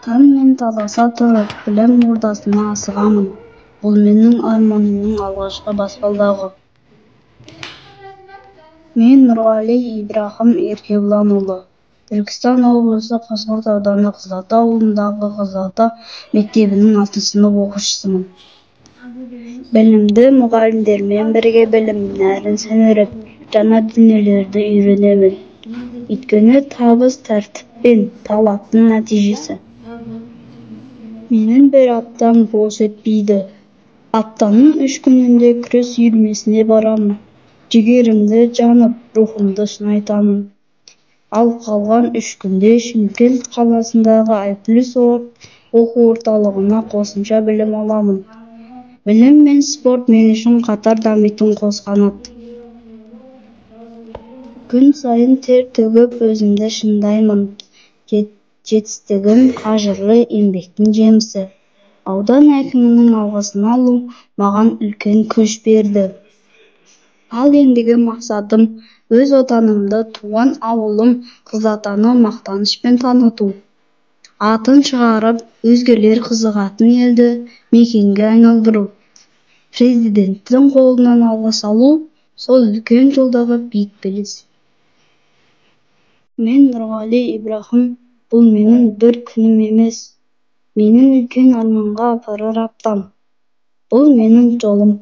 Таңмен таласа тұрып, білім ордасына асығамын. Бұл менің арманымның алғашқы баспалдағы. Мен Нұрғали Ибраһим Еркебұланұлы, Түркістан облысы Қазығұрт ауданы Қызылата ауылындағы Қызылата мектебінің 6-сынып оқушысымын. Білімді мұғалімдермен бірге білім нәрін сіңіріп, жаңа дүниелерді үйренемін. Өйткені табыс тәртіп пен талаптың нәтижесі. Менің бір аптам бос өтпейді. Аптаның 3 күнінде күрес үйірмесіне барамын. Жігерімді жанып, рухымды шынайтамын. Ал қалған 3 күнде Шымкент қаласындағы Ай-Плюс оқу орталығына қосымша білім аламын. Білім мен спорт мен үшін қатар дамитын қос қанат. Күн сайын тер төгіп, өзімді шыңдаймын. Жетістігім қажырлы еңбектің жемісі. Аудан әкімінің алғысын алу маған үлкен күш берді. Ал ендігі мақсатым өз отанымды, туған ауылым Қызылатаны мақтанышпен таныту. Атын шығарып, өзгелер қызығатын елді мекенге айналдыру. Президенттің қолынан алғыс алу сол үлкен жолдағы биік белес. Мен Нұрғали Ибраһим, бұл менің бір күнім емес, менің үлкен арманға апарар аптам. Бұл менің жолым.